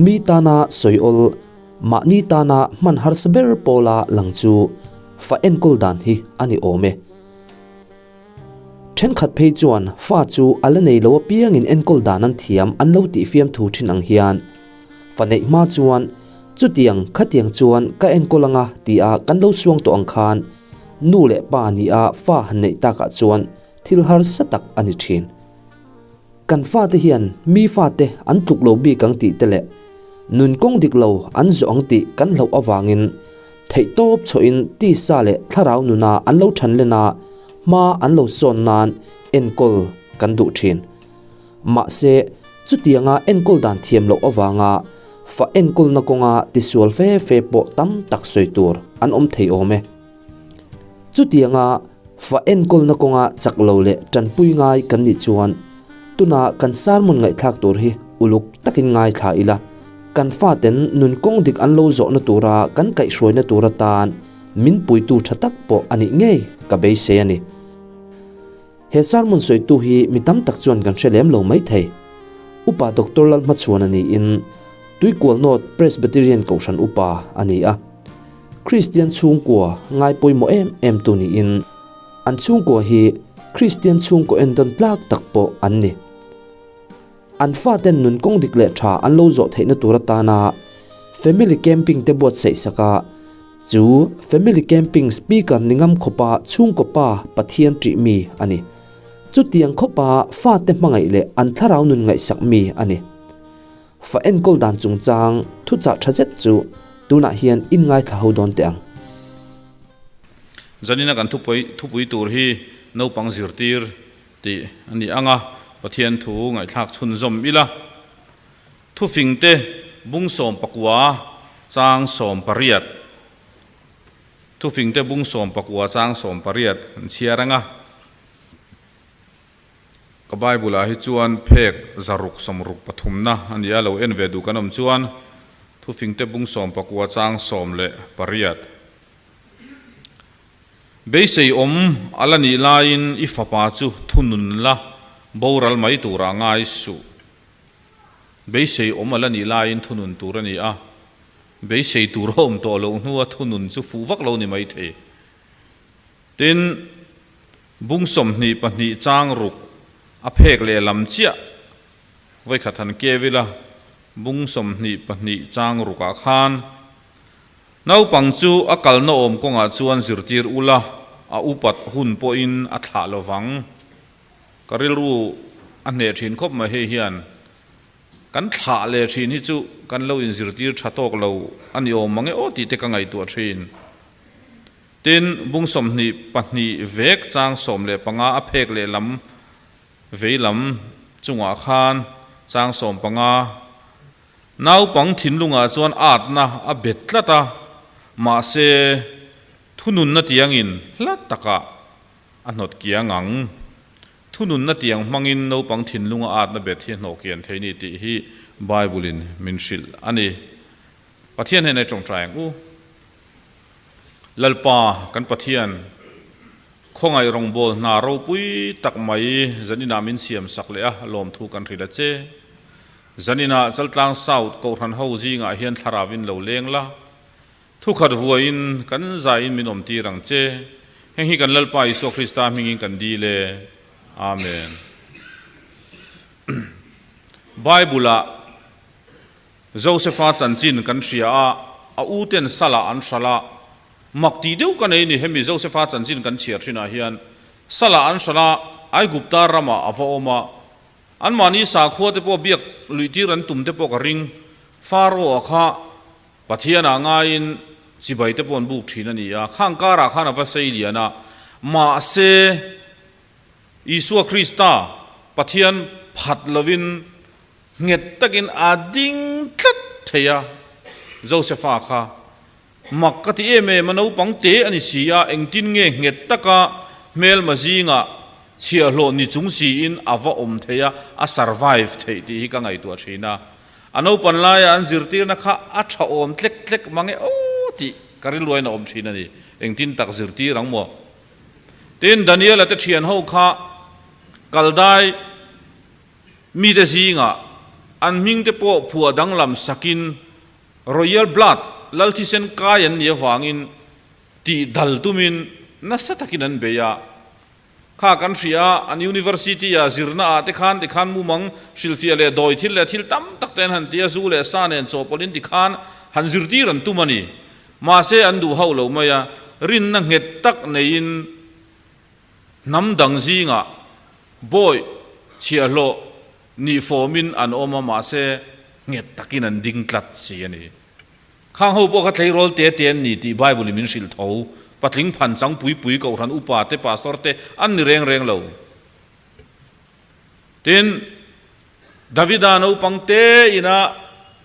Mi tana sawi awl, mahni tana hman harsa ber pawla lang chu fa enkawl dan hi a ni awm e. Thenkhat phei chuan fa chu a la nei lo apiangin enkawl dan an thiam an lo tih fiamthu thin ang hian fa neih hma chuan chutiang khatiang chuan ka enkawl anga tia kan lo suang tawh ang khan nu leh pa nia fa han neih takah chuan thil harsa tak a ni thin. Kan fate hian mi fate an tluk lo bik ang tih te leh nun kawng dik lo an zawh ang tih kan hlauh avangin theihtawp chhuahin tisa leh thlarau nuna an lo than len a, hma an lo sawn nan enkawl kan duh thin. Mahse, chutianga enkawl dan thiam loh avanga fa enkawlna kawnga tisual fe fe pawh tam tak sawi tur an awm thei awm e. Chutianga fa enkawlna kawnga chak lo leh tanpui ngai kan nih chuan tuna kan sermon ngaihthlak tur hi uluk takin ngaithla ila, kan faten nun kawng dik an lo zawhna tura kan kaihhruaina tur atan min puitu tha tak pawh a nih ngei ka beisei a ni. He sermon sawitu hi mi tam tak chuan kan hre lem lo mai thei. Upa Doctor Lalhmachhuana niin Tuikual North Presbyterian Kohhran Upa a ni a. Kristian chhungkua ngai pawimawh em em tu niin an chhungkua hi Kristian chhungkaw entawn tlak tak pawh an ni. An faten nun kawng dik leh tha an lo zawh theihna tur atana Family Camping te buatsaih sak a, chu Family Camping Speaker ni ngam khawpa chhungkaw pa Pathian ṭih mi a ni. Chutiang khawpa fate hmangaih leh an thlarau nun ngaihsak mi a ni. Fa enkawl dan chungchang thuchah tha zet chu tunah hian in ngaithla ho dawn teh ang. Zanina kan thupui thupui tur hi naupang zirtir tih a ni ang a, Pathian thu ngaihthlak chhunzawm ila. Thufingte bung 19 chang 18 Thufingte bung 19 chang 18 an chhiar ang a. Ka Bible ah hi chuan phek 663 na a ni a, lo en ve duh kan awm chuan Thufingte bung 19 chang 18. Beisei awm a la nih laiin i fapa chu thunun la boral mai turah ngai suh. Beisei awm a la nih laiin thunun tur a ni a, beisei tur a awm tawh loh hnua thunun chu fuh vak lo ni maithei. Tin, Bung 22 chang ruk a phek leh lam chiah vawikhat han keu ila, bung 22 chang rukah khan naupang chu a kalna awm kawngah chuan zirtir ula, a upat hun pawhin a thlah lovang. Ka rilru a hneh thin khawp mai hei hian kan thlah leh thin hi chu kan lo inzirtir tha tawk lo a ni awm mang e aw tih te ka ngaihtuah thin. Tin, bung 22 vek chang 15 a phek lehlam veilam chungah khan chang 15 naupang thinlungah chuan atna a bet tlat a, mahse thununna tiangin hla takah a hnawt kiang ang. Thununna tiang hmangin naupang thinlunga atna bet hi a hnawh kian thei ni tih hi Bible-in min hrilh a ni. Pathian hnenah i tawngtai ang u. Lalpa kan Pathian, khawngaih rawngbâwl hna ropui tak mai zaninah min siam sak leh a, lawmthu kan hrilh a che. Zaninah Chaltlang South Kohhran ho zingah hian thlarauin lo leng la, thukhat vuaiin kan zaiin min awmtir ang che. Heng hi kan Lalpa Isua Krista hmingin kan dil e. Amen. Bible-ah Josefa chanchin kan hria a, a u ten Salah an hralh a, mak tih deuh ka nei ni hemi Josefa chanchin kan chhiar thinah hian Salah an hralh a, Aigupta ramah a va awm a, anmahni sakhua te pawh biak luihtir an tum te pawh ka ring, Pharaoh-a kha Pathianah ngaiin chibai te pawh an buk thin a ni a, khang karah khan a va sei lian a, mahse Isua Krista Pathian phat lovin Nghet takin a ding tlat thei a, Josefa kha mak ka ti em em a, naupang te a ni si a, engtin nge nghet taka hmelma zingah chhiahhlawh ni chung siin a va awm thei a, a survive theih tih hi ka ngaihtuah thin a. A naupan laia an zirtirna kha a tha awm tlek tlek mang e aw tih ka rilruain a awm thin a ni, engtin tak zirtir ang maw? Tin, Daniela te thian ho kha kaldai. Mite zingah An hming te pawh phuah danglam sakin Royal Blood, Lal thisen kai an nih avangin tih dal tumin nasa takin an bei a. Kha kan hria a, an University ah zirna ah te khan tikhan mumang hrilhfiah leh dawi thil leh thil tam tak te an han ti a, zu leh sa nen chawhpawlhin tikhan han zirtir an tum a ni. Mahse an duh hauh lo mai a, rinna nghet tak neiin hnam dang zingah bawi chhiahhlawh nih fawmin an awm a, mahse nghet takin an ding tlat si a ni. Khang ho pawh kha tleirawl te te an ni tih Bible in min hrilh tho. Patling phan chang pui pui kohhran upa te pastor te an ni reng reng lo. Tin, Davida naupang te ina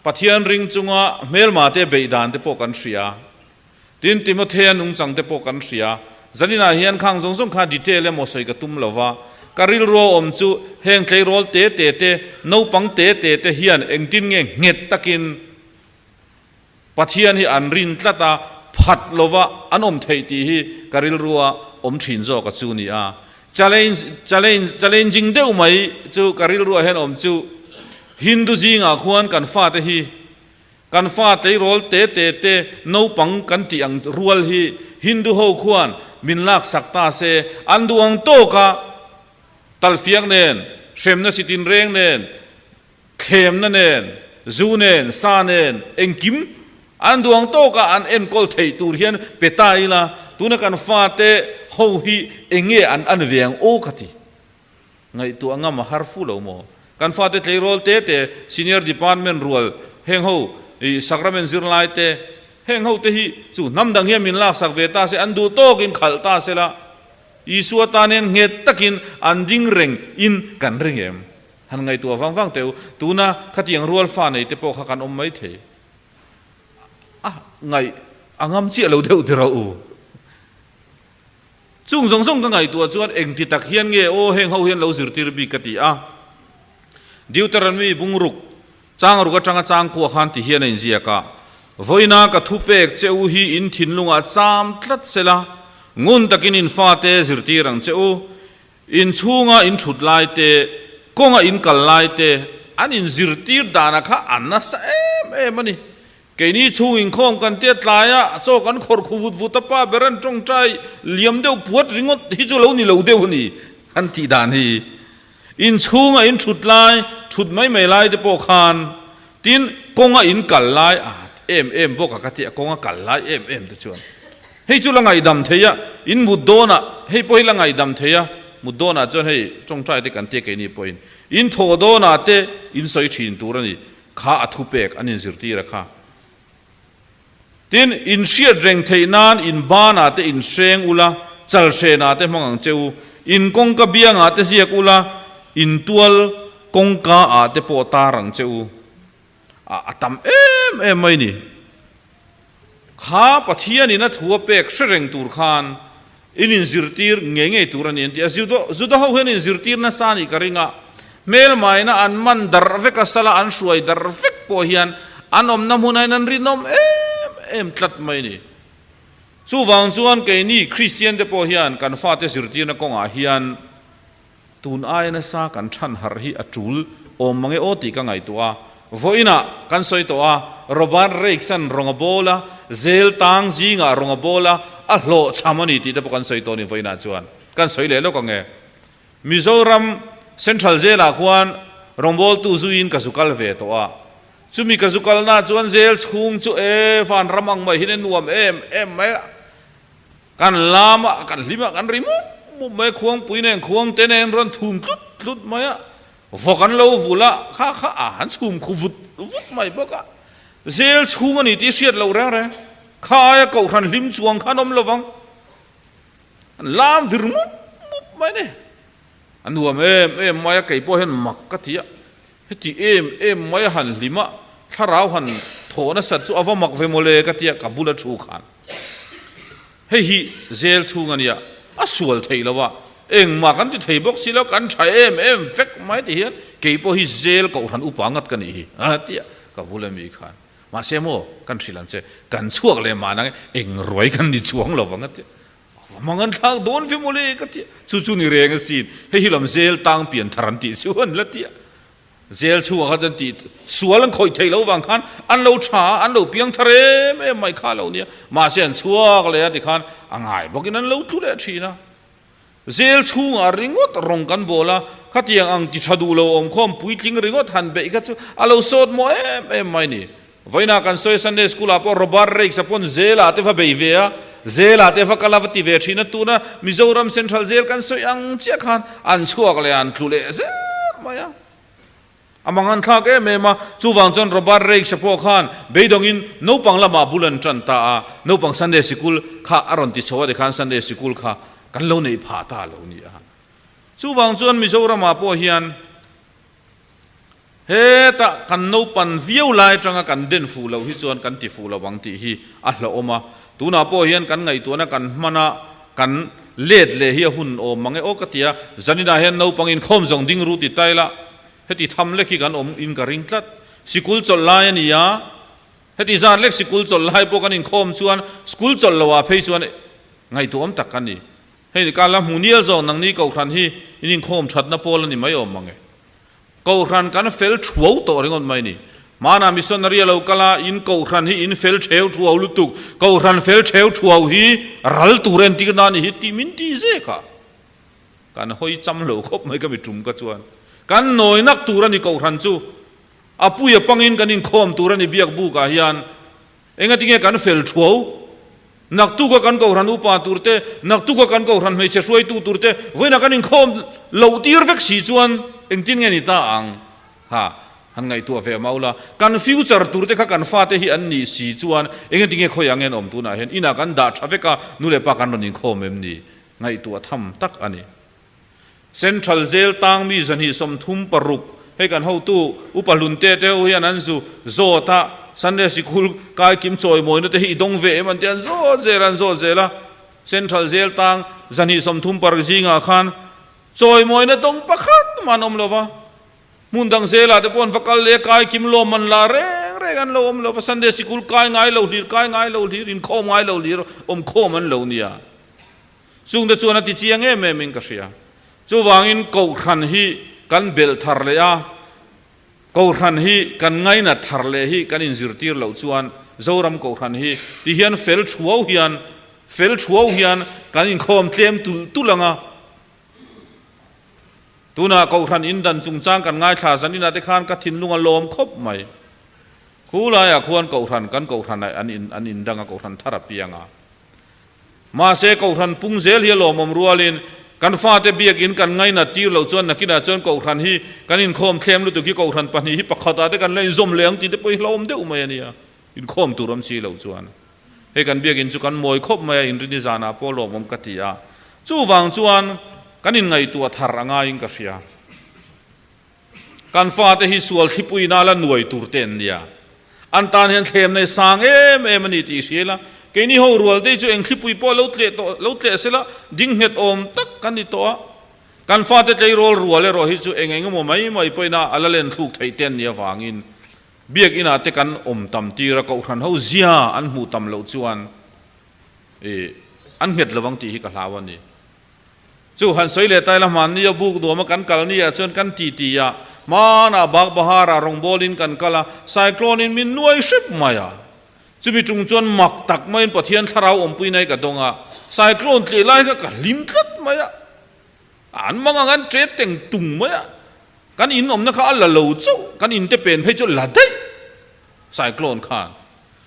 Pathian ring chunga hmelma te beih dan te pawh kan hria. Tin, Timothea nungchang te pawh kan hria. Zaninah hian khang zawng zawng kha detail emaw sawi ka tum lo va, ka rilru a awm chu heng tleirawl te te te, naupang te te te hian engtin nge nghet takin Pathian hi an rin tlat a, phat lova an awm theih tih hi ka rilrua awm thin zawk a chu ni a. Challenge, challenge, challenging deuh mai chu ka rilruah hian awm chu Hindu zingah khuan kan fate hi, kan fa tleirawl te te te naupang kan tih ang rual hi Hindu ho khuan min laksak ta se, an duh ang tawka talfiak nen, hremna sitin reng nen, Thlemna nen, zu nen, sa nen, engkim an duang tawka an enkawl theih tur hian pe ta ila, tuna kan fate ho hi eng nge an an ve ang aw ka ti. Ngaihtuah ngam a har fu lo maw? Kan fate tleirawl te te, senior department rual heng ho i sacrament zirlai te, heng ho te hi chu hnam dang hian min laksak ve ta se, an duh tawkin khalh ta sela, Isua tan hian nghet takin an ding reng in kan ring em? Han ngaihtuah vang vang teh u, tuna khatiang rual fa nei te pawh kha kan awm mai thei. A ngaih a ngam chiah lo deuh ti rawh u. Chung zawng zawng ka ngaihtuah chuan engti tak hian nge aw heng ho hian lo zirtir bik ka ti a. Deuteronomy bungruk chang ruk atanga chang kuah khan ti hian a inziak a, Vawiina ka thupek che u hi in thinlungah cham tlat sela, ngun takin in fate zirtir ang che u. In chhunga in thut lai te, kawnga in kal lai te, an inzirtir dana kha a nasa em em a ni. Keini chhung inkhawm kan tia tlaia chaw kan khawrh khu vut vut a pa ber an tawngtai liam deuh puat ringawt hi chu lo ni lo deuh a ni an tih dan hi. In chhunga in thut lai, thut mai mai lai te pawh khan tin kawnga in kal lai a em em bawk a ka tia kawnga kal lai em em te chuan hei chu la ngaihdam thei a, in mut dawnah hei pawh hi la ngaihdam thei a, mut dawnah chuan hei tawngtai te kan tia keini pawhin in thawh dawnah te in sawi thin tur a ni kha a thupek an inzirtir a kha. Tin, in hriat reng theih nan in banah te in hreng ula, chal hrenah te hmang ang che u, in kawngka biangah te ziak ula, in tual kawngka ah te pawh tar ang che u. A, a tam em em mai ni. Kha Pathianin a thu a pek hre reng tur khan in inzirtir ngei ngei tur a ni an ti a. Juda, Juda ho hian inzirtir nasa a nih ka ring a, hmelmaina an man darh vek a, sala an hruai darh vek pawh hian an awmna hmunah hian an rinawm em em tlat mai a ni. Chuvang chuan keini Kristian te pawh hian kan fate zirtirna kawngah hian Tun aia nasa kan chhan harh hi a tul awm mange aw tih ka ngaihtuah a. Vawiinah kan sawi tawh a, Robert Raikes-a'n rawng a bawl a, zel tang zingah rawng a bawl a, a hlawhchham a ni tih te pawh kan sawi tawh a ni vawiinah chuan. Kan sawi leh lawk ang e. Mizoram Central Jail-ah khuan rawngbawltu zuiin ka zu kal ve tawh a. Chumi ka zu kalnaah chuan zel chhung chu e vanram ang mai hian e nuam em em mai a. Kan lam a, kan hlim a, kan ri mup mup mai a, khuangpui nen khuang te nen rawn thum tlut tlut mai a, vawk an lo vul a, kha kha a han chhum khu vut vut mai bawk a, zel chhung a ni tih hriat loh reng reng, kha aia kohhran hlim chuang khan awm lovang, an lam vir mup mup mai a ni, a nuam em em mai a, kei pawh hian mak ka ti a, heti em em mai a han hlim a, thlarau han thawh nasat chu a va mak ve mawle ka ti a, ka bula thu khan. Hei hi zel chhung a nia, a sual theih lo a, engmah kan ti thei bawk si lo, kan tha em em vek mai ti hian kei pawh hi zel kohhran upa ngat ka nih hi a tia ka bul ami khan. Mahse maw kan hrilh ang che, kan chhuak leh mah nang eng ruai kan ni chuang lo vang a tia, va mang an thlak dawn ve mawle ka tia, chu chu ni reng asin, hei hi lam zel tang pian thar an tih chu an la tia. Jail chhungah khan chuan tih sual an khawih theih loh vang khan an lo tha a, an lo piang thar em em mai kha lo nia. Mahse an chhuak leh a tikhan a ngai bawkin an lo tlu leh thin a. Jail chhungah ringawt rawng kan bawl a, khatiang ang ti tha duh lo awmkhawm puitling ringawt han beih kha chu a lo sawt maw em em mai ni. Vawiinah kan sawi Sunday School ah pawh Robert Raikes a pawn Jail ah te va bei ve a, Jail ah te va kal a va ti ve thin a, tuna Mizoram Central Jail kan sawi ang chiah khan an chhuak leh an tlu leh zel mai a. A mangan thlak em em a, chuvang chuan Robert Raikes a pawh khan beidawngin naupang lamah bul an tan ta a, naupang Sunday Sikul kha a rawn ti chho a tikhan Sunday Sikul kha kan lo neih phah ta lo ni a. Chuvang chuan Mizoramah pawh hian Hetah kan naupan viau lai atanga kan den fuh loh hi chuan kan ti fuh lo ang tih hi a hlauhawm a. Tunah pawh hian kan ngaihtuahna kan hman a, kan let leh hi a hun awm mang e aw ka ti a. Zaninah hian naupang inkhawm zawng ding ru ti ta ila, heti tham lek hi kan awm in ka ring tlat. Sikul chawlh lai a ni a, heti zan lek sikul chawlh lai pawh kan inkhawm chuan school chawlh loah phei chuan ngaihtuahawm tak ka ni. Hei ka la hmu nial zawk nangni Kohhran hi in inkhawm thatna pawl a ni mai awm mang e. Kohhran kan fel thuau tawh ringawt mai ni. Hmanah missionary a lo kal a, in Kohhran hi in fel theu thuau lutuk, Kohhran fel theu thuau hi ral tur entir na ni hi tih min ti zek a. Kan hawi cham lo khawp mai ka mi tum ka chuan. Kan nawi nak tur a ni Kohhran chu. A pui a pangin kan inkhawm tur a ni biak buk ah hian. Engatinge kan fel thuau? Naktuka kan Kohhran upa tur te, naktuka kan Kohhran hmeichhe hruaitu tur te vawiinah kan inkhawm loh tir vek si chuan engtin nge ni ta ang? Ha, han ngaihtuah ve mau la. Kan future tur te kha kan fate hi an nih si chuan engatinge khawiah nge an awm tunah hian inah kan dah tha vek a, nu leh pa kan rawn inkhawm em ni? Ngaihtuah tham tak a ni. Central Jail tang mi 236 hei kan hotu Upa Hlunte te ho hian an zu zawt a, Sunday Sikul kai kim chawimawina te hi i dawng ve em an ti a, an zawt zel a, an zawt zel a. Central Jail tang 236 zingah khan chawimawina dawng pakhat mah an awm lo va. Hmun dang zelah te pawh an va kal leh a, kai kim lawm an la reng reng an lo awm lo va, Sunday Sikul kai ngai lo hlir, kai ngai lo hlir, inkhawm ngai lo hlir, awmkhawm an lo nia. Chungte chuan a ti chiang em em in ka hria. Chuvangin Kohhran hi kan belh thar leh a, Kohhran hi kan ngainat thar leh hi kan inzirtir loh chuan Zoram Kohhran hi ti hian fel thuau hian fel thuau hian kan inkhawm tlem tulh tulh ang a. Tunah Kohhran indan chungchang kan ngaithla zan inah te khan ka thinlung a lawm khawp mai. Khulaiah khuan Kohhran kan Kohhran ah an in an indang a Kohhran thar a piang a. Mahse, Kohhran pung zel hi a lawmawm rualin, kan fate biakin kan ngainat tir loh chuan nakinah chuan Kohhran hi kan inkhawm thlem lutuk hi Kohhran pahnih hi pakhatah te kan la inzawm leh ang tih te pawh hi hlauhawm deuh mai a nia, inkhawm tur awm si loh chuan. Hei kan biakin chu kan mawi khawp mai a, inrini zanah pawh lawmawm ka ti a, chuvang chuan kan inngaihtuah thar a ngaiin ka hria. Kan fate hi sual thlipuina la nuai tur te an nia. An tan hian thlemna hi sang em em a ni tih hria ila, keini ho rual te hi chu eng thlipui pawh lo tleh tawh lo tleh sela ding nghet awm tak kan ni tawh a. Kan fate tleirawl rual erawh hi chu eng eng emaw mai mai pawhin a a la len thluk theih te an nih avangin biakinah te kan awm tam tir a, kohhran ho zia an hmuh tam loh chuan ih an nghet lovang tih hi ka hlau a ni. Chu han sawi leh ta ila hmanni a buk nuam a kan kal ni ah chuan kan ti ti a, hmanah bak bahar ah rawngbâwl in kan kal a, cyclone in min nuai hrep mai a. Chumi ṭung chuan mak tak maiin Pathian thlarau awmpui nai ka dawng a, cyclone tleh lai kha ka hlim tlat mai a, an mang ang an ṭe teng tung mai a, kan in awmna kha a la lo chauh, kan in te pen phei chu la daih cyclone khan.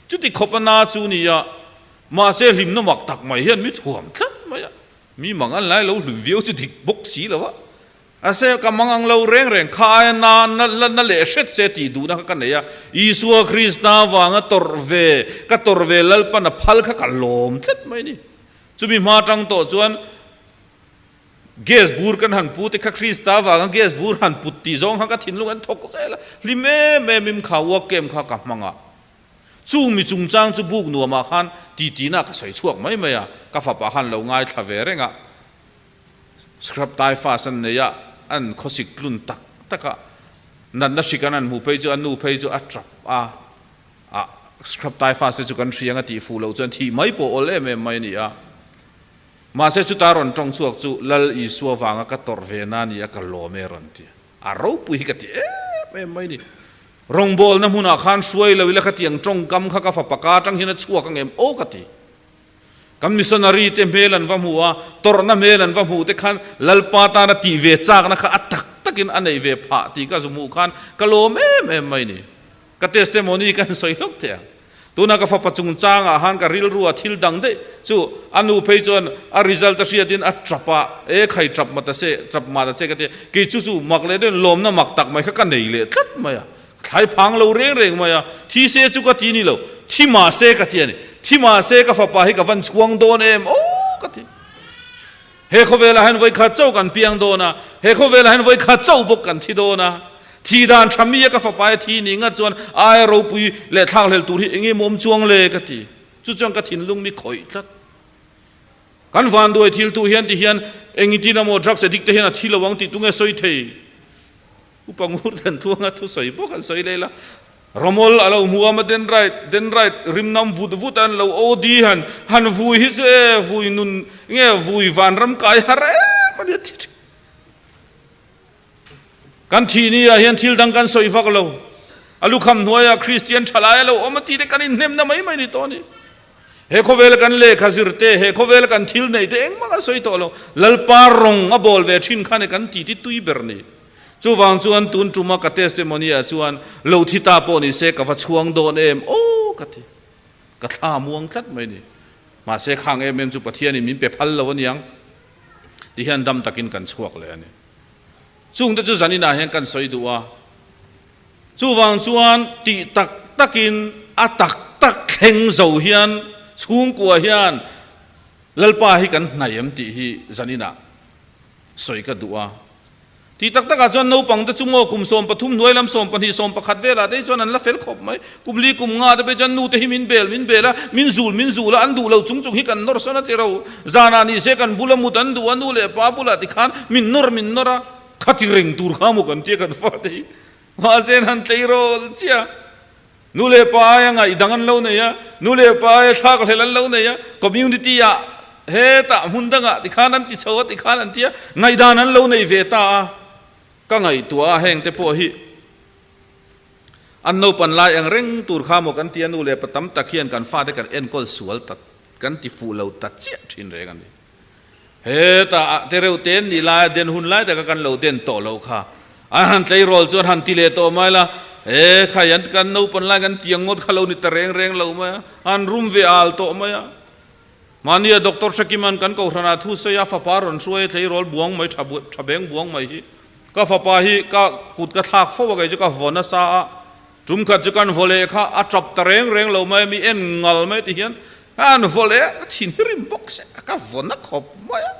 Chuti khawp a na chu ni a, mahse hlimna mak tak mai hian mi thuam tlat mai a. Mi mang an lai lo hlum viau chu dik bawk si lo a, a se ka mang ang lo reng reng kha aia na na la na leh hret se tih duhna kha ka nei a, Isua Krista vanga tawrh ve ka tawrh ve Lalpan a phal kha ka lawm tlat mai ni. Chumi hma tang tawh chuan gas bur kan han pu te kha Krista vanga gas bur han put tih zawng kha ka thinlung an thawk zel a, hlim em em im kha work camp kha ka hmang a. Chung mi chungchang chu buk nuamah khan titina ka sawi chhuak mai mai a, ka fapa khan lo ngaithla ve reng a, scrub typhus an nei a, an khawsik tlun tak tak a, natna hrik an han hmuh phei chu a nu phei chu a tap a, a scrub typhus te chu kan hria ang a tih fuh loh chuan thih mai pawh awl em em mai a ni a. Mahse chuta rawn tawng chhuak chu Lal Isua vanga ka tawrh ve na a ni a, ka lawm e rawn ti a, a ropui hi ka ti em. em em mai ni. Rawngbawlna hmunah khan hruai lo ila khatiang tawngkam kha ka fapa ka atang hian a chhuak ang em aw ka ti. Kan missionary te hmel an va hmu a, tawrhna hmel an va hmuh te khan Lalpa tana tih ve chakna kha a tak takin a neih ve phah tih ka zu hmuh khan ka lawm em em mai ni. Ka testimony ka han sawi hlauh teh ang. Tuna ka fapa chungchangah han ka rilru a thil dang daih chu a nu phei chuan a result a hriatin a tap a, e khai tap ma ta se, tap ma ta che ka ti a, kei chu chu mak leh deuhin lawmna mak tak mai kha ka nei leh tlat mai a, ka thlai phang lo reng reng mai a, thi se chu ka ti ni lo, thi mah se ka ti a ni, thi mah se ka fapa hi ka van chhuang dawn em aw ka ti. He khawvelah hian vawikhat chauh kan piang dawn a, he khawvelah hian vawikhat chauh bawk kan thi dawn a. Thi dan tha mi a ka fapa e thi ni ngat chuan aia ropui leh thlakhlel tur hi eng emaw awm chuang le ka ti. Chu chuan ka thinlung mi khawih tlat. Kan vanduai thil tu hian ti hian engtin emaw drugs addict te hian a thi lo ang tih tunge sawi thei? Upa ngur dan tluanga thusawi bawk an sawi leh la. Ramawlh a lo hmu a, ma dendrite, dendrite rim nam vut vut a an lo OD han, han vui hi chu e, vui nun nge vui vanram kai har em a nia thi thin. Kan thih ni ah hian thil dang kan sawi vak lo. A lukham hnuaiah Kristian thalai a lo awm a tih te kan inhnemna mai mai ni tawh a ni. He khawvela kan lehkha zir te, he khawvela kan thil neih te engmah kan sawi tawh lo. Lalpa rawng a bawl ve thin kha ni kan titi tui ber ni. Chuvang chuan tun tuma ka testimony ah chuan lo thi ta pawh ni se ka va chhuang dawn em aw ka ti. Ka thla muang tlat mai ni. Mahse khang em em chu Pathianin min pe phal lo aniang ti hian dam takin kan chhuak leh a ni. Chungte chu zaninah hian kan sawi duh a. Chuvang chuan tih tak takin a tak tak thleng zo hian chhungkua hian Lalpa hi kan hnaih em tih hi zaninah sawi ka duh a. Tih tak takah chuan naupang te chu maw kum 13 hnuai lam 12, 11 velah te hi chuan an la fel khawp mai. Kum li kum nga te pawh chuan nu te hi min bel min bel a, min zul min zul a, an duh lo chung chung hi kan nawr sawn a ti ro. Zanah ni se kan bula mut an duh a, nu leh pa bulah tikhan min nawr min nawr a, khati reng tur kha maw kan tia kan fate hi. Mahse an han tleirawl chiah. Nu leh pa aia ngaihdang an lo nei a, nu leh pa aia thlakhlelh an lo nei a, community ah hetah hmun dangah tikhan an ti chho a tikhan an ti a, ngaihdan an lo nei ve ta a, ka ngaihtuah a heng te pawh hi an naupan lai ang reng tur kha maw kan ti a, nu leh pa tam tak hian kan fate kan enkawl sual ta kan ti fuh lo ta chiah thin reng a ni. Hetah te reuh te an nih laia den hun lai taka kan lo den tawh loh kha an han tleirawl chuan han ti leh tawh mai la, he khai an kan naupan lai kan tiang ngawt kha lo ni ta reng reng lo mai a, an rum ve al tawh mai a. Mahnia Doctor Hrekiman kan kohhranah thu sawi a fapa rawn hruai a tleirawl buang mai tha tha beng buang mai hi ka fapa hi ka kut ka thlak fo a kei chu ka vaw nasa a, tum khat chu kan vaw leh kha a tap ta reng reng lo mai a, mi en ngal mai ti hian An vaw leh a, ka thin hi rim bawk se a, ka vaw na khawp mai a,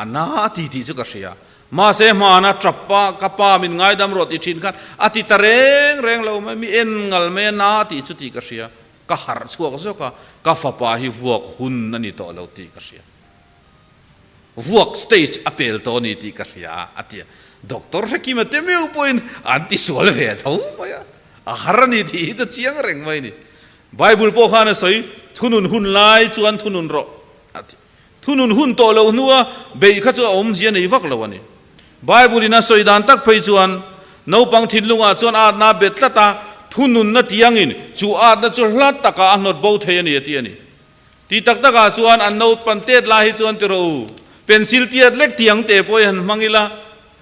a na a ti tih chu ka hria. Mahse hmana tap a, ka pa min ngaidam rawh ti thin khan a ti ta reng reng lo mai, mi en ngal mai a, na a tih chu tih ka hria. Ka harh chhuak zawk a, ka fapa hi vuak hun a ni tawh lo tih ka hria. Vuak stage a pel tawh a ni tih ka hria a ti a. Doctor Hrekima te meuh pawhin an ti sual ve tho mai a, a har a ni tih hi chu chiang reng mai a ni. Bible pawh khan a sawi, Thunun hun lai chuan thunun rawh a ti. Thunun hun tawh loh hnua beih kha chu a awmzia nei vak lo a ni. Bible in a sawi dan tak phei chuan naupang thinlungah chuan atna a bet tlat a, thununna tiangin chu atna chu hla takah a hnawt bo thei a ni a ti a ni. Ti tak takah chuan an naupan tet lai hi chuan ti rawh u, pencil tiat lek tiang te pawh hi han hmang ila,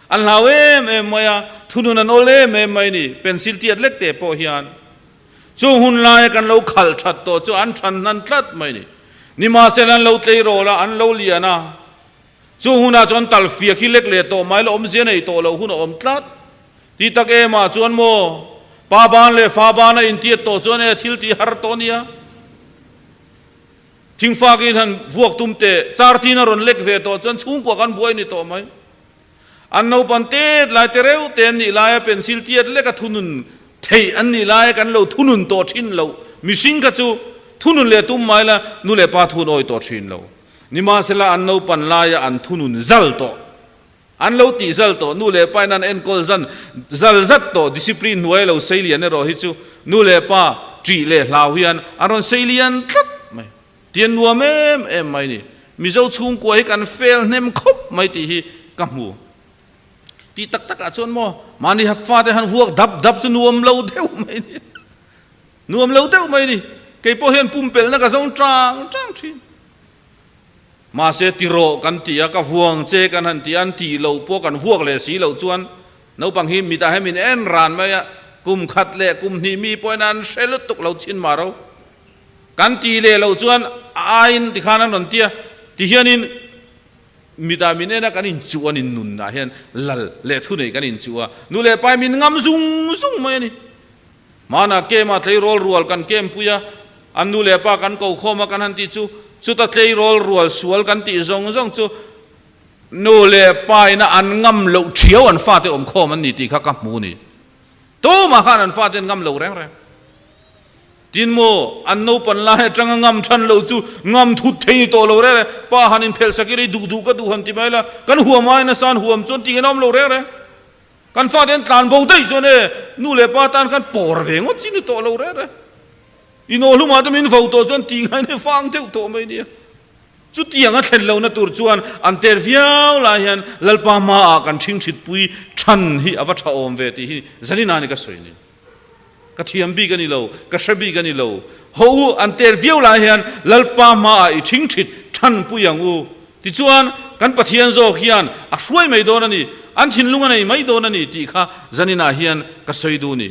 an hlau em em mai a, thunun an awl em em mai a ni, pencil tiat lek te pawh hian. Chung hun laia kan lo khalh that tawh chu an than hnan tlat mai ni. Nimahsela an lo tleirawl a, an lo lian a. Chung hunah chuan tal fiak hi lek leh tawh mai la awmzia nei tawh loh hun a awm tlat. Ti tak em ah chuan maw, pa ban leh fa ban a intiat tawh chuan e thil tih har tawh nia. Thingfakin han vuak tum teh, char tin a rawn lek ve tawh chuan chhungkua kan buai ni tawh mai. An naupan tet lai te reuh te an nih laia pencil tiat lek a thunun theih an nih laia kan lo thunun tawh thin loh mihring kha chu thunun leh tum mai la nu leh pa thun awi tawh thin lo. Nimahsela an naupan laia an thunun zal tawh an lo tih zal tawh nu leh pa in an enkawl zan zal zat tawh discipline hnuai lo sei lian erawh hi chu nu leh pa ṭih leh hlau hian an rawn sei lian tlat mai. Tian nuam em em mai ni. Mizo chhungkua hi kan fel hnem khawp mai tih hi ka hmu. Tih tak takah chuan maw mahni fate han vuak dap dap chu nuam lo deuh mai ni. Nuam lo deuh mai ni. Kei pawh hian pumpelhna ka zawng tang tang thin. Mahse tirawh kan ti a, ka vuang che kan han ti a, an tih loh pawh kan vuak leh si loh chuan naupang hi mitah hian min en ran mai a, kum khat leh kum hnih mi pawhin an hre lutuk lo chin mah ro. Kan tih leh loh chuan a aiin tikhan an rawn ti a, tihianin mitah min en a, kan inchuh a ni, nunah hian lal leh thunei kan inchuh a, nu leh pai min ngam zung zung mai a ni. Hmanah kem-ah tleirawl rual kan kempui a, an nu leh pa kan ko khawm a kan han tih chu, chuta tleirawl rual sual kan tih zawng zawng chu nu leh pa ina an ngam loh thiau an fate awm khawm an ni tih kha ka hmu ni. Tumah khan an fate an ngam lo reng reng. Tin maw, an naupan lai atanga ngam than loh chu ngam thut thei ni tawh lo reng reng. Pa han inphelh sak ila i duh duh ka duh han ti mai la, kan huam ai nasa an huam chuan tih an awm lo reng reng. Kan fate an tlan bo daih chuan e, nu leh pa tan khan pawr ve ngawt chi ni tawh lo reng reng. Inawhlumah te min vo tawh chuan tih ngain hi fang deuh tawh mai nia. Chutiang a thlen lohna tur chuan an ter viau lai hian Lalpa hmaah kan ṭhingṭhitpui ṭhan hi a va ṭha awm ve tih hi Zalina ni ka sawi ni. Ka thiam bik a ni lo, ka hre bik a ni lo. Haw u, an ter viau lai hian Lalpa hmaah i ṭhingṭhit ṭhanpui ang u. Tichuan, kan Pathian zawk hian a hruai mai dawn a ni, an thinlung a nei mai dawn a ni tih kha zaninah hian ka sawi duh ni.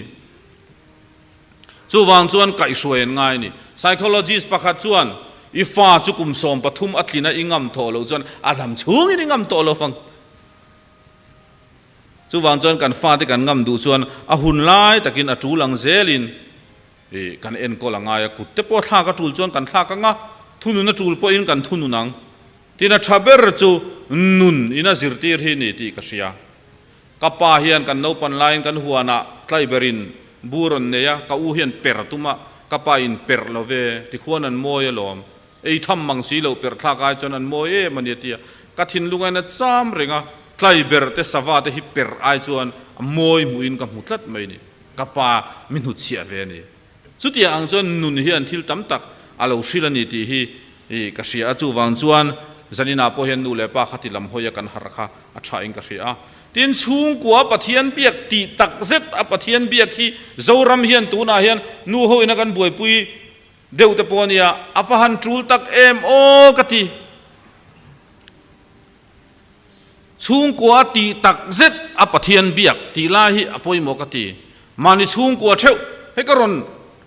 Chuvang chuan kaihhruai an ngai a ni. Psychologist pakhat chuan, I fa chu kum 13 a tlina i ngam tawh loh chuan a dam chhungin i ngam tawh lo vang. Chuvang chuan kan fate kan ngam duh chuan a hun lai takin a tul ang zelin kan enkawl a ngai a, kut te pawh thlak a tul chuan kan thlak ang a, thunun a tul pawhin kan thunun ang. Tin a tha ber chu nun in a zirtir hi ni tih ka hria. Ka pa hian kan naupan laiin kan huanah tlaiberin bu rawn nei a, ka u hian per tum a, ka pa in per lo ve, tikhuan an mawi alawm. Ei tham mang si loh per thlak ai chuan an mawi em a ni a ti a, ka thinlung ain a cham reng a, tlaiber te sava te hi per ai chuan a mawi hmuhin ka hmu tlat mai a ni. Ka pa mi hnutchhiah ve a ni. Chutiang ang chuan nun hian thil tam tak a lo hrilh a ni tih hi ka hria a, chuvang chuan zaninah pawh hian nu leh pa kha ti lam hawia kan harh kha a thain ka hria a. Tin, chhungkua Pathian biak tih tak zet a Pathian biak hi Zoram hian tunah hian nu ho ina kan buaipui deuh te pawh a nia, a va han tul tak em aw ka ti. Chhungkua tih tak zet a Pathian biak tih lai hi a pawimawh ka ti. Mahni chhungkua theuh, hei ka rawn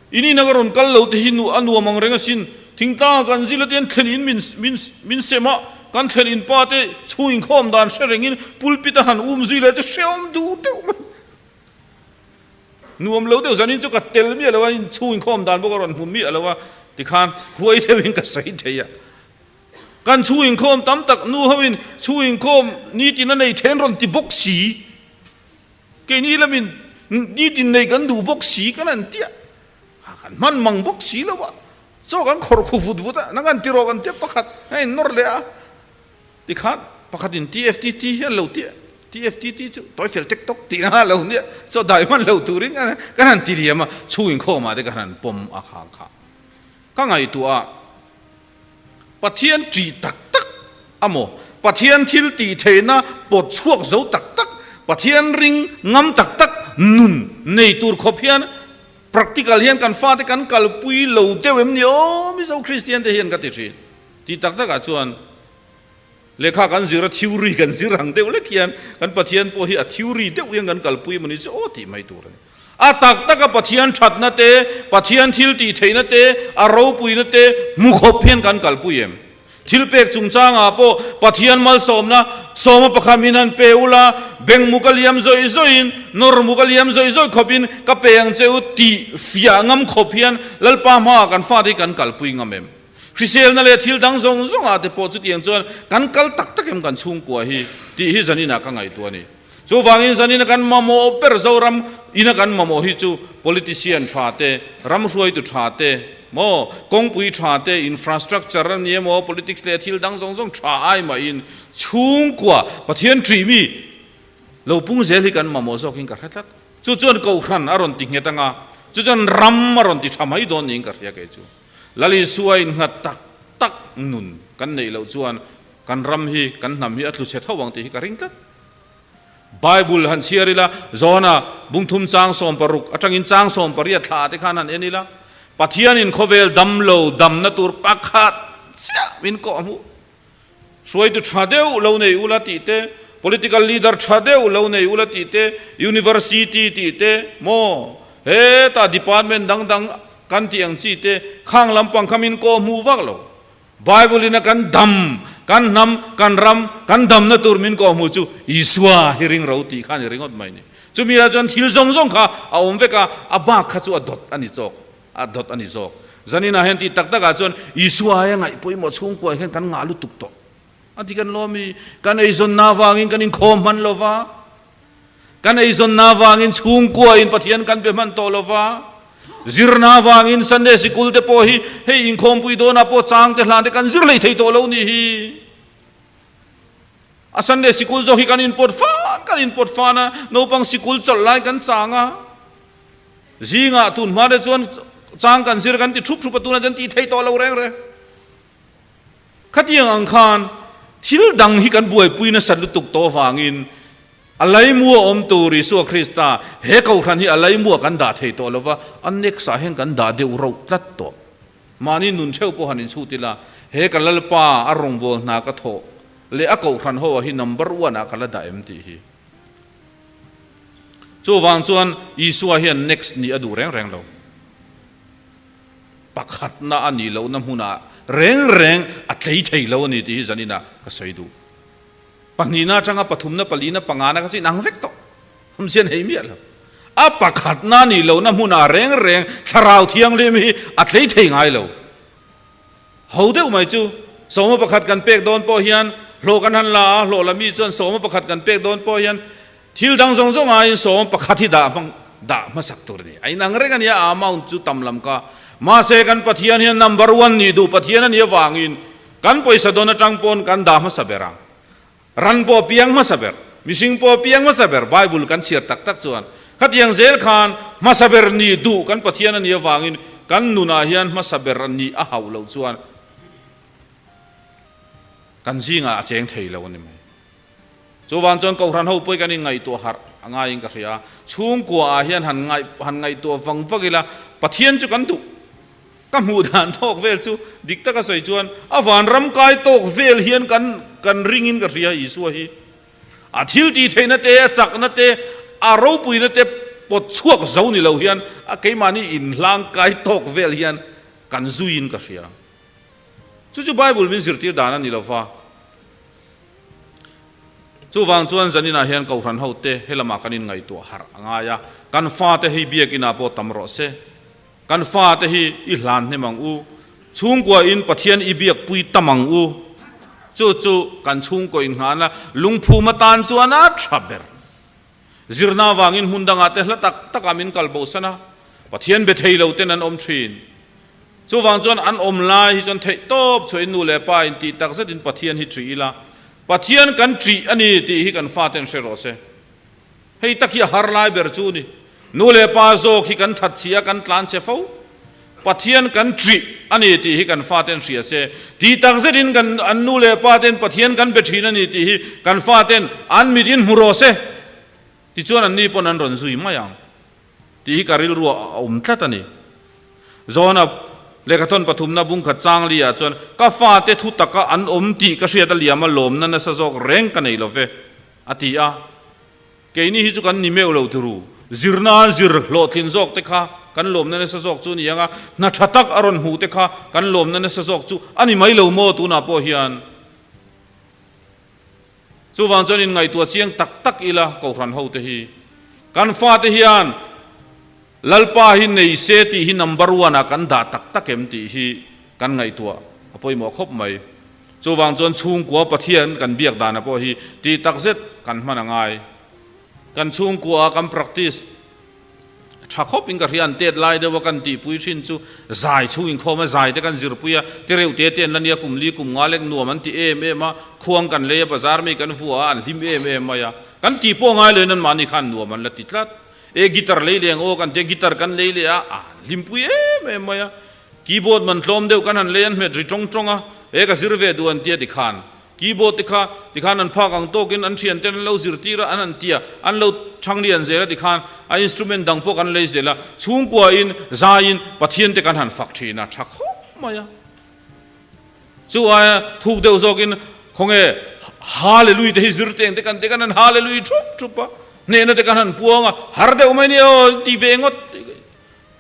in ina ka rawn kal lo te hi nu a nuam ang reng asin, thingtlang kan zil atian thlen in min min min sem a, kan thlen in pa te chhung inkhawm dan hre rengin pulpit a han um zui leh chu hrehawm duh deuh mai. Nuam lo deuh zanin chu ka tel miah lo a, in chhung inkhawm dan bawk a rawn hmu miah lo a, tikhan huai deuhin ka sawi thei a. Kan chhung inkhawm tam tak nu hoin chhung inkhawm nitin a nei then rawn ti bawk si. Keini lamin nitin nei kan duh bawk si kan han tia. Kan hman mang bawk si lo a. Chaw kan khawrh khu vut vut a, nang an ti rawh kan tia pakhat a innawr leh a. Tikhan pakhatin TFTT hian lo tia, TFTT chu tawi fel tek tawk tih na lo nia, chaw dai hman lo turin kan han ti liam a, chhung inkhawmah te kan han pawm a khang kha. Ka ngaihtuah a. Pathian ṭih tak tak a maw? Pathian thil tih theihna pawt chhuak zo tak tak, Pathian ring ngam tak tak nun nei tur khawp hian practical hian kan fate kan kalpui lo deuh em ni aw Mizo Kristian te hian ka ti ṭhin. Tih tak takah chuan lehkha kan zir a theory kan zir ang deuh lek hian kan Pathian pawh hi a theory deuh hian kan kalpui emaw ni chu aw tih mai tur a ni. A tak taka Pathian thatna te, Pathian thil tih theihna te, a ropuina te hmu khawp hian kan kalpui em? Thil pek chungchangah pawh Pathian malsawmna sawma pakhat min han pe ula, beng mu ka liam zawih zawihin, nawr mu ka liam zawih zawih khawpin ka pe ang che u tih fiah ngam khawp hian Lalpa hmaah kan fate hi kan kalpui ngam em? Hriselna leh thil dang zawng zawngah te pawh chutiang chuan kan kal tak tak em kan chhungkua hi tih hi zaninah ka ngaihtuah a ni. Chuvangin zanina kan mamawh ber Zoram ina kan mamawh hi chu politician tha te, ram hruaitu tha te, maw kawngpui tha te, infrastructure a ni emaw, politics leh thil dang zawng zawng tha ai mahin chhungkua Pathian ṭih mi lo pung zel hi kan mamawh zawkin ka hre tlat. Chu chuan Kohhran a rawn ti nghet anga, chu chuan ram a rawn ti tha mai dawn niin ka hria kei chu. Lal Isua innghat tak tak nun kan neih loh chuan kan ram hi, kan hnam hi a tlu chhe tho ang tih hi ka ring tlat. Bible han chhiar ila, Johana bungthum chang 60 atangin chang 18 thla te khan han en ila, Pathianin khawvel dam lo damna tur pakhat chiah min kawh hmuh. Hruaitu tha deuh lo nei ula tih te, political leader tha deuh lo nei ula tih te, university tih te, maw hetah department dang dang kan tih ang chi te, khang lampang kha min kawh hmuh vak lo. Bible in a kan dam, kan hnam, kan ram, kan damna tur min kawh hmuh chu Isua hi ring ro tih kha a ni ringawt mai ni. Chumi ah chuan thil zawng zawng kha a awm vek a, a bak kha chu a dawt a ni chawk, a dawt a ni zawk. Zanin ah hian tih tak tak ah chuan Isua aia ngaih pawimawh chhungkua hian kan ngah lutuk tawh. A ti kan lawm i, kan eizawnna avangin kan inkhawm hman lo va, kan eizawnna avangin chhungkua in Pathian kan be hman tawh lo va, zirna avangin Sunday sikul te pawh hi hei inkhawmpui dawnah pawh chang te hlan te kan zir hlei thei tawh lo ni hi. A Sunday sikul zawk hi kan inpawt fan kan inpawt fan a, naupang sikul chawlh lai kan chang a, zingah tun hma te chuan chang kan zir kan ti thup thup a, tunah chuan tih thei tawh lo reng reng. Khatiang ang khan thil dang hi kan buaipui nasat lutuk tawh avangin a laimu a awm tur Isua Krista he kohhran hi a laimuah kan dah thei tawh lova, a next ah hian kan dah deuh rauh tlat tawh. Mahni nun theuh pawh han inchhut ila, he ka Lalpa a rawngbâwl hna ka thawh leh a kohhran ho ah hi number one ah ka la dah em tih hi. Chuvang chuan Isua hian next nih a duh reng reng lo. Pakhatna a nih lohna hmunah reng reng a tlei thei lo a ni tih hi zaninah ka sawi duh. Pahnihna atanga pathumna, palina, pangana kha chu inang vek tawh. Awmzia nei miah lo. A pakhatna nih lohna hmunah reng reng thlarau thianghlim hi a tlei thei ngai lo. Ho deuh mai chu sawma pakhat kan pek dawn pawh hian hlawh kan han la a, hlawh la mi chuan sawma pakhat kan pek dawn pawh hian thil dang zawng zawng aiin sawma pakhat hi dah hmang dah hmasak tur a ni. A inang reng a nia a amount chu tam lam ka. Mahse kan Pathian hian number one nih duh Pathian a nih avangin kan pawisa dawn atang pawn kan dah hmasa ber ang. Ran pawh piang hmasa ber, mihring pawh piang hmasa ber Bible kan chhiar tak tak chuan khatiang zel khan hmasa ber nih duh kan Pathian a nih avangin kan nunah hian hmasa ber nih a hauh loh chuan kan zingah a cheng thei lo a ni mai. Chuvang chuan Kohhran ho pawh hi kan inngaihtuah harh a ngaiin ka hria. Chhungkua ah hian han ngaih han ngaihtuah vang vak ila Pathian chu kan duh. Ka hmuh dan tawk vel chu dik taka sawi chuan a vanram kai tawk vel hian kan kan ringin ka hria Isua hi. A thil tih theihna te, a chakna te, a ropuina te pawt chhuak zo ni lo hian a keimahni inhlang kai tawk vel hian kan zuiin ka hria. Chu chu Bible min zirtir dan a ni lo va. Chuvang chuan zaninah hian Kohhran hote helamah kan inngaihtuah harh a ngai a, kan fate hi biakinah pawh tam rawh se. Kan fate hi i hlan hnem ang u. Chhungkua in Pathian i biak pui tam ang u. Chu chu kan chhungkaw in nghahna lungphum atan chuan a tha ber. Zirna avangin hmun dangah te hla tak takah min kal bosan a, Pathian be thei lo ten an awm thin. Chuvang chuan an awm lai hi chuan theih tawp chhuah in nu leh pa in tih tak zet in Pathian hi ṭih ila, Pathian kan ṭih a ni tih hi kan faten hre rawh se. Hei tak hi a har lai ber chu ni. Nu leh pa zawk hi kan that chhia kan tlan che fo. Pathian kan ṭih a ni tih hi kan faten hria se. Tih tak zetin kan an nu leh pa ten Pathian kan be ṭhin a ni tih hi kan faten an mit in hmu rawh se. Tichuan an ni pawn an rawn zui mai ang tih hi ka rilru a awm tlat a ni. John-a lehkhathawn pathumna bungkhat changli ah chuan ka fate thu taka an awm tih ka hriat a liam a lawmna nasa zawk reng ka nei lo ve. A ti a, Keini hi chu kan ni meuh lo turu, zirna zir hlawhtlin zawk te kha kan lawmna nasa zawk chu a ni ang a, hna tha tak a rawn hmuh te kha kan lawmna nasa zawk chu a ni mai lo maw tunah pawh hian. Chuvang chuan inngaihtuah chiang tak tak ila Kohhran hote hi kan fate hian Lalpa hi nei se tih hi number one ah kan dah tak tak em tih hi kan ngaihtuah a pawimawh khawp mai. Chuvang chuan chhungkua Pathian kan biak dana pawh hi tih tak zet kan hman a ngai. Kan chhungkua a kan practice tha khawp in ka hria an tet lai deuh a kan tihpui thin chu zai chhung inkhawm a zai te kan zirpui a tireuh te te an la nia kum li kum nga lek nuam an ti em em a khuang kan lei a bazar mi kan vua a an hlim em em mai a kan tih pawh ngai lo in anmahni khan nuam an la ti tlat. E guitar lei leh ang aw kan tia guitar kan lei leh a, a hlimpui em em mai a, keyboard man tlawm deuh kan han lei an hmet ri tawng tawng a, e ka zir ve duh an tia tikhan Keyboard te kha tikhan an phak ang tawkin an thianten an lo zirtir a, an han ti a, an lo thang lian zel a tikhan a instrument dang pawh kan lei zel a, chhungkuain zaiin Pathian te kan han fak thin a, tha khawp mai a. Chu aia thuk deuh zawkin khawnge Hallelui te hi zir teng te kan ti kan han Hallelui thup thup a, hnehna te kan han puang a, har deuh mai nia aw ti ve ngawt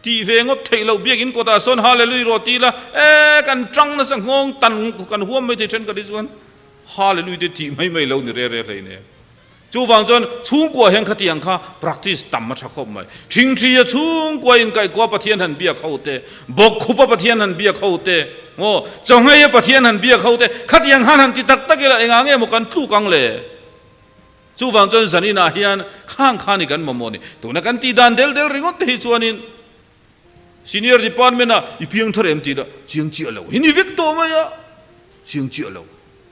tih ve ngawt theih loh biakinn kawtah sawn Hallelui rawh ti ila e kan tang nasa nghawng tan kan huam mai thei then ka ti chuan Hallelui te tih mai mai lo ni re re hlei nen. Chuvang chuan chhungkua hian khatiang kha practice tam a tha khawp mai. Thingthia chhungkua inkaihkua Pathian han biak ho te, bawkkhupa Pathian han biak ho te, aw chawngheia Pathian han biak ho te, khatiang khan han ti tak tak ila engah nge maw kan tluk ang le? Chuvang chuan zaninah hian khang khan i kan mamawh ni. Tuna kan tih dan del del ringawt te hi chuanin Senior Department ah i piang thar em tih lah chiang chiah lo hi ni vek tawh mai a, chiang chiah lo.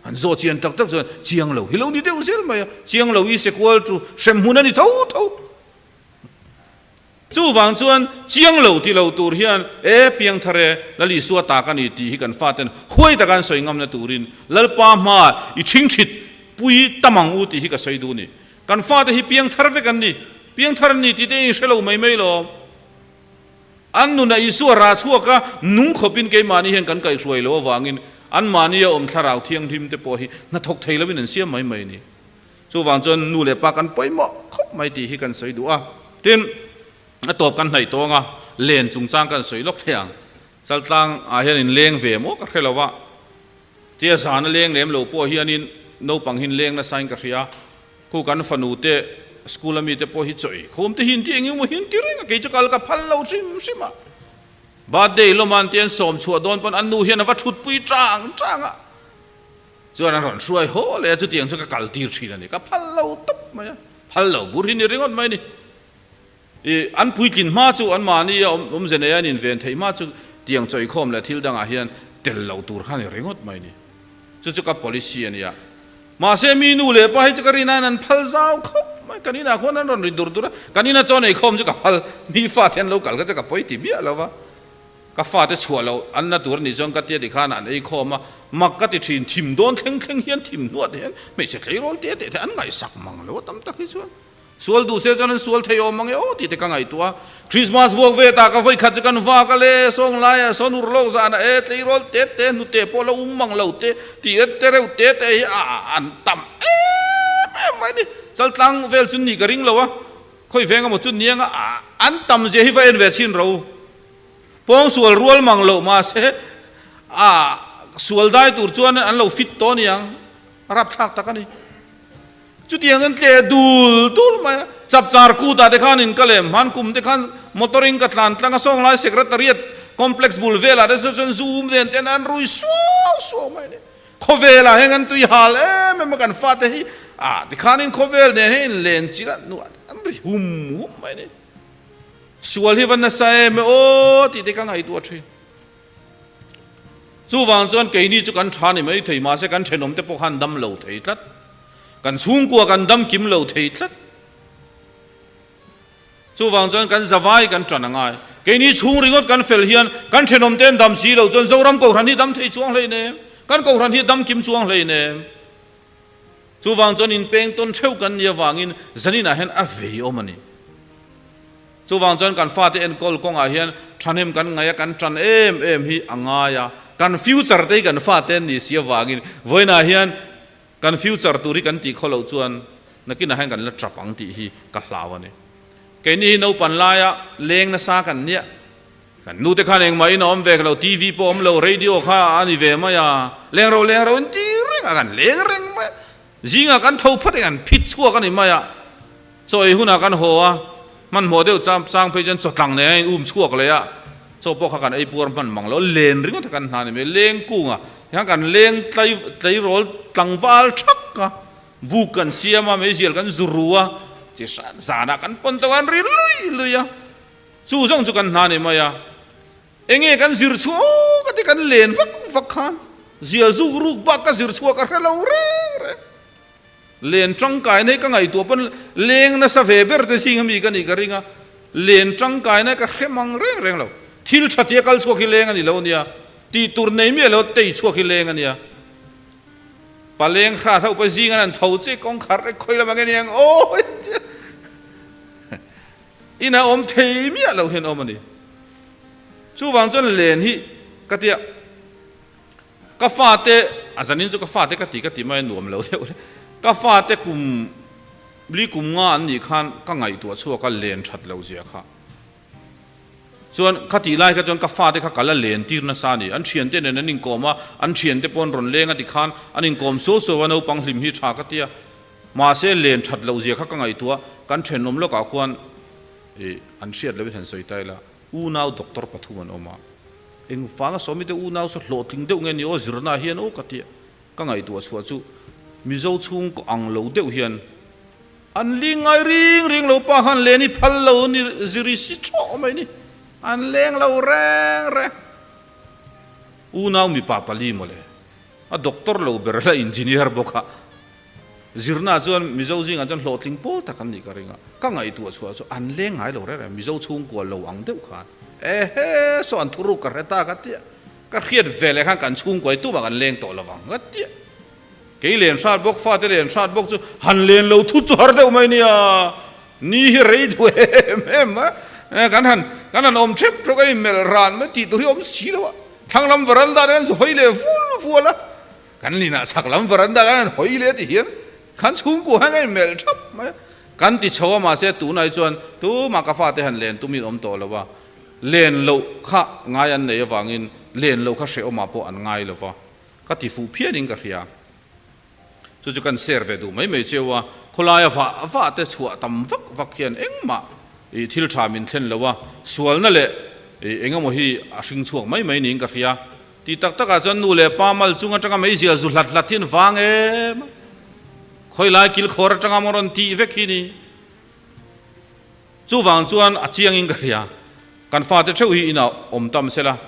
An zawh chian tak tak chuan chiang lo hi lo ni deuh zel mai a, chiang lo i sekual chu hrem hmun a ni tho tho. Chuvang chuan chiang lo ti lo tur hian e piang thar e, Lal Isua ta ka ni tih hi kan faten huai taka an sawi ngamna turin Lalpa hma i ṭhingṭhit pui tam ang u tih hi ka sawi duh ni. Kan fate hi piang thar vek an ni, piang thar an ni tih te in hre lo mai mai lo. An nunah Isua rah chhuak a, nung khawpin keimahni hian kan kaihhruai lo avangin anmahnia awm thlarau thianghlim te pawh hi hnathawk thei loin an siam mai mai a ni. Chuvang chuan nu leh pa kan pawimawh khawp mai tih hi kan sawi duh a. Tin, a tawp kan hnaih tawng a, len chungchang kan sawi lawk thei ang. Chaltlang ah hian in leng ve maw ka hre lo a, tia zana leng lem lo pawh hianin naupang hin leng nasain ka hria. Khu kan fanu te school a mi te pawh hi chawi khawm te hin ti eng emaw hin ti reng a, kei chu kal ka phal lo hrim hrim a. Birthday lawm an tian sawm chhuah dawn pawn an nu hian a va thutpui tang tang a, chuan an rawn hruai haw leh a, chutiang chu ka kal tir thin a ni, ka phal lo tawp mai a, phal lo bur hi ni ringawt mai a ni. I an puitlin hma chu an mahni a awmze nei a an inven theih hma chu tiang chawi khawm leh thil dangah hian tel lo tur kha ni ringawt mai a ni. Chu chu ka policy a nia. Mahse mi nu leh pa hi chu ka rinain an phal zau khawp mai. Kan inah khuan an rawn ri dur dur a, kan ina chaw nei khawm chu ka phal. Mi fate an lo kal kha chu ka pawi ti miah lo va. Ka fate chhuah loh an la tur a nih chuan ka tia tikhan an ei khawm a, mak ka ti thin. Thim dawn thleng thleng hian thim hnuah te hian hmeichhe tleirawl te teh te an ngaihsak mang lo a tam tak hi chuan. Sual duh se chuan an sual thei awm ang e aw tih te ka ngaihtuah a. Christmas vuak ve ta ka vawi khat chu kan vak a le, sawng laiah sawn ur lawk zanah e tleirawl te te hnute pawh lo um mang lo te tih e te reuh te te hi a an tam em em mai ni. Chaltlang vel chu nih ka ring lo a, khawi veng emaw chu ni anga an tam zia hi va en ve chhin ro. Pawng sual rual mang loh mahse a sual dai tur chuan an lo fit tawh aniang, rapthlak tak a ni. Chutiang an tle dul dul mai a, chapchar kutah te khan in ka lem hman kum te khan motor in ka tlan tlang a, sawnglai secretariat complex bul velah te chuan zoom nen ten an rui suau suau mai a ni. Khawvelah heng an tui hal em em a kan fate hi ah tikhan in khawvel nen hian in len chilh a nuah an ri hum hum mai a ni. Sual hi va nasa em e aw tih te ka ngaihtuah thin. Chuvang chuan keini chu kan tha ni mai thei mahse kan thenawm te pawh khan dam lo thei tlat. Kan chhungkua kan dam kim lo thei tlat. Chuvang chuan kan zavai kan tan a ngai. Keini chhung ringawt kan fel hian kan thenawm te an dam si lo chuan Zoram Kohhran hi dam thei chuang hlei nem. Kan Kohhran hi dam kim chuang hlei nem. Chuvang chuan inpeng tawn theuh kan nih avangin zaninah hian a vei awm a ni. Chuvang chuan kan fate enkawl kawngah hian thahnem kan ngaih a, kan tan em em hi a ngai a. Kan future te hi kan fate an nih si avangin vawiinah hian kan future tur hi kan tih khaw loh chuan nakinah hian kan la tap ang tih hi ka hlau a ni. Keini hi naupan laia leng nasa kan nia, kan nute khan engmah in a awm ve lo, TV pawh awm lo, radio kha a ni ve mai a, leng ro leng ro in ti reng a, kan leng reng mai a, zingah kan tho phat in kan phit chhuak a ni mai a. Chaw ei hunah kan haw a, hmanhmawh deuh chang chang phei chuan chawtlang nei a in um chhuak leh a, chaw pawh kha kan ei puar hman mang lo, len ringawt kha kan hna ni mai, leng kunga hian kan leng tlai tleirawl tlangval thak a, buk kan siam a, meizial kan zu ru a, chi hran zanah kan pawn tawh a, an ri lui lui a, chu zawng chu kan hna ni mai a, enge kan zir chhuah aw ka ti kan len vak vak khan zia zuk ruk bak ka zir chhuah ka hre lo reng reng. Len tangkaina hi ka ngaihtuah pawn leng nasa ve ber te zing ami ka nih ka ring a, len tangkaina ka hre mang reng reng lo. Thil tha tia kal chhuak hi leng a ni lo nia, tih tur nei miah lo tei chhuak hi leng a nia. Paleng hrat ho pawh zing an han tho che kawngkhar rek khawi lamah nge ni ang aw in a awm thei miah lo hian awm a ni. Chuvang chuan len hi ka tia ka fate a zanin chu ka fate ka ti ka ti mai a nuam lo deuh le ka fate kum li kum nga an nih khan ka ngaihtuah chhuak a len that lo zia kha. Chuan kha tih lai kha chuan ka fate kha ka la len tir nasa a ni. An thiante nen an inkawm a, an thiante pawh an rawn leng a ti khan an inkawm suau suau a, naupang hlim hi tha ka ti a. Mahse len that loh zia kha ka ngaihtuah, kan thenawm lawkah khuan ih an hriat lohin han sawi ta ila, unau doctor pathum an awm a. Engvanga sawmi te unau saw hlawhtling deuh nge ni aw zirna hian aw ka ti a. Ka ngaihtuah chhuah chu Mizo chhungkaw ang lo deuh hian An ling ngai ring ring lo pa khan len i phal lo ni ziri si thawh mai ni. An leng lo reng reng. Unau mipa pali mawle. A doctor lo ber la engineer bawk a. Zirna chuan Mizo zingah chuan hlawhtling pawl tak an nih ka ring a. Ka ngaihtuah chhuah chu an leng ngai lo reng reng Mizo chhungkua lo ang deuh khan. Ehe saw an thuruk ka hre ta ka tia. Ka hriat ve leh khan kan chhungkua hi tumah kan leng tawh lovang ka tia. Kei len hrat bawk, fate len hrat bawk chu han len lo thut chu har deuh mai nia. Ni hi rei duh em em a, kan han kan han awm thep thawk a inmelh ran mai tih tur hi awm si lo a. Thlang lam veranda te kan zu hawi leh vul vual a, kan linah chhak lam veranda kan han hawi leh ti hian kan chhungkua hian kan inmelh thap mai a. Kan ti chho a mahse tunah hi chuan tumah ka fate han len tumin awm tawh lo a, len loh kha ngai an nei avangin len loh kha hrehawmah pawh an ngai lo va. Ka ti fuh phianin ka hria. Chu chu kan share ve duh mai mai cheu a, khawlaia vah vah te chhuah tam vak vak hian engmah ih thil tha min thlen lo a, sualna leh ih engemaw hi a hring chhuak mai mai niin ka hria. Tih tak takah chuan nu leh pa mal chung atanga meizial zu hlat hlat hi an vang em a, khawilai kilkhawr atanga maw rawn tih vek hi ni. Chuvang chuan a chiangin ka hria, kan fate theuh hi inah awm tam sela,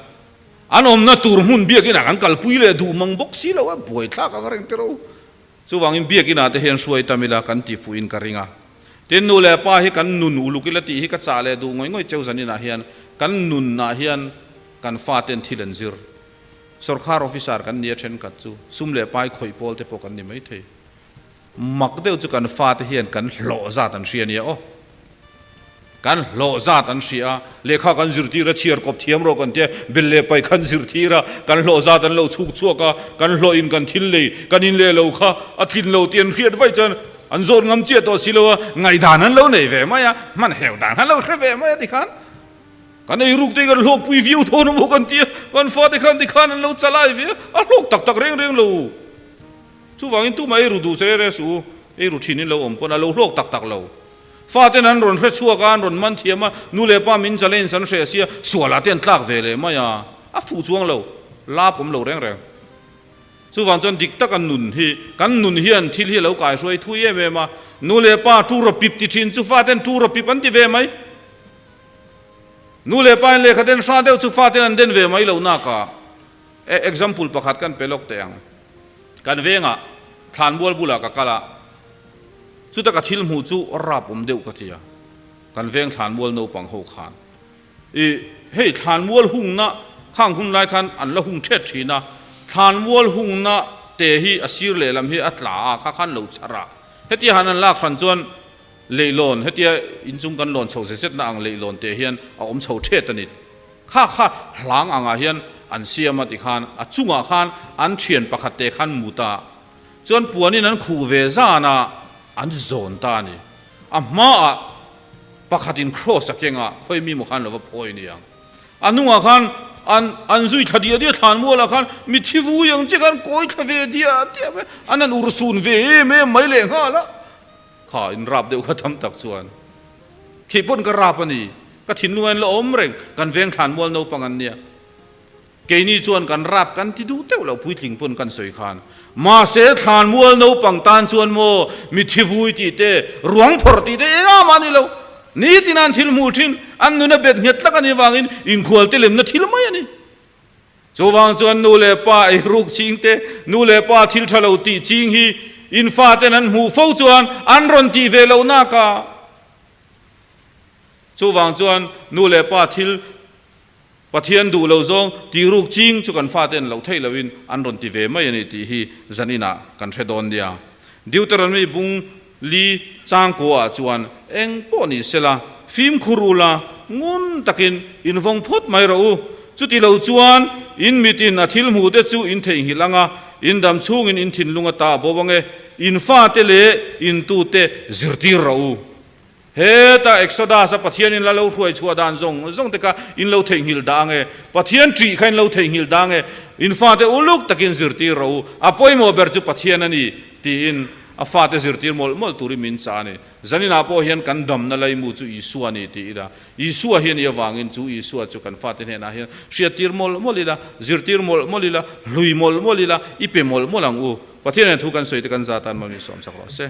An awmna tur hmun biakinah kan kalpui leh duh mang bawk si lo a, buaithlak ang reng tiro. Chuvangin biakinah te hian hruai tam ila kan ti fuhin ka ring a. Tin, nu leh pa hi kan nun uluk ila tih hi ka chah leh duh ngawih ngawih cheu zaninah hian kan nunah hian kan faten thil an zir. Sorkar officer kan nia thenkhat chu sum leh pai khawih pawl te pawh kan ni maithei. Mak deuh chu kan fate hian kan hlawh zat an hria nia aw. Kan hlawh zat an hria a, lehkha kan zirtir a, chhiar kawp thiam rawh kan tia, bel leh paih kan zirtir a, kan hlawh zat an lo chhuk chhuak a, kan hlawh in kan thil lei, kan in leh lo kha a tlin lo tih an hriat vaih chuan an zawt ngam chiah tawh si lo a, ngaihdan an lo nei ve mai a, hman heu dan an lo hre ve mai a tikhan kan ei ruk te hi kan hlawkpui viau thawn a maw kan tia, kan fate khan tikhan an lo chalai ve a, a hlawk tak tak reng reng lo. Chuvangin tumah ei ru duh se reh suh u, ei ru thin in lo awm pawn a lo hlawk tak tak lo. Faten an rawn hre chhuak a, an rawn man thiam a, nu leh pa min challenge an hreh sia, sualah te an tlak ve leh mai a, a fuh chuang lo, lap awm lo reng reng. Chuvang chuan dik taka nun hi, kan nun hian thil hi a lo kaihruai thui em em a, nu leh pa tu raw pip ti thin chu faten tu raw pip an ti ve mai. Nu leh pa in lehkha den hra deuh chu faten an den ve mai lo nak a. E example pakhat kan pe lawk teh ang. Kan vengah thlanmual bulah ka kal a, chuta ka thil hmuh chu rap awm deuh ka ti a, kan veng thlanmual naupang ho khan i hei thlanmual hungna khang hun lai khan an la hung thet thin a, thlanmual hungna te hi a sir lehlam hi a tla a, kha khan lo char a, hetia han an lak hran chuan leihlawn hetia inchung kan lawn chho zet zetna ang leihlawn te hian a awm chho thet a ni. Kha kha hlang angah hian an siam a tikhan a chungah khan an thian pakhat te khan mu ta chuan puanin an khuh ve zan a, an zawn ta a ni. A hmaah pakhatin cross a keng a, khawi mi maw khan lo va phawi ni ang. A hnungah khan an an zui thla diah diah thlan mualah khan mithi vui ang che khan kawi thla ve diah diah mai an han urhsun ve em em mai lehnghal a. Kha in rap deuh kha tam tak chuan khi pawn ka rap a ni, ka thinlung a in la awm reng, kan veng thlan mual naupang an nia, keini chuan kan rap kan ti duh deuh lo puitling pawn kan sawi khan, mahse thlan mual naupang tan chuan maw mithi vui tih te, ruang phawrh tih te eng am a ni lo, nitin an thil hmuh thin, an nuna bet nghet tlak a nih vangin inkhual te lemna thil mai a ni. Chuvang chuan nu leh pa ei ruk ching te, nu leh pa thil tha lo tih ching hi in faten an hmuh fo chuan an rawn tih ve loh nak a. Chuvang chuan nu leh pa thil Pathian duh lo zawng tih ruk ching chu kan fate'n loh theih lohin an rawn ti ve mai a ni tih hi zaninah kan hre dawn nia. Deuteronomy bung li changkua ah chuan eng pawh ni sela, fimkhur ula ngun takin invawng phawt mai rawh u. Chuti lo chuan in mitin a thil hmuh te chu in theihnghilh ang a, in dam chhungin in thinlung a ta bo ang e, in fate leh in tute zirtir rawh u. Heta Exodus-a Pathianin la lo hruai chhuah dan zawng zawng te kha in lo theihnghilh dah ang e, Pathian ṭih kha in lo theihnghilh dah ang e, in fate uluk takin zirtir rawh u, a pawimawh ber chu Pathian a ni, tiin a fate zirtir mawlh mawlh turin min chah a ni. Zaninah pawh hian kan damna laimu chu Isua a ni ti ila, Isua hi a nih avangin chu Isua chu kan fate hnenah hian hriattir mawlh mawlh ila, zirtir mawlh mawlh ila, hlui mawlh mawlh ila, i pe mawlh mawlh ang u. Pathian hian thu kan sawi te kan zatan mawlh min sawmsak rawh se.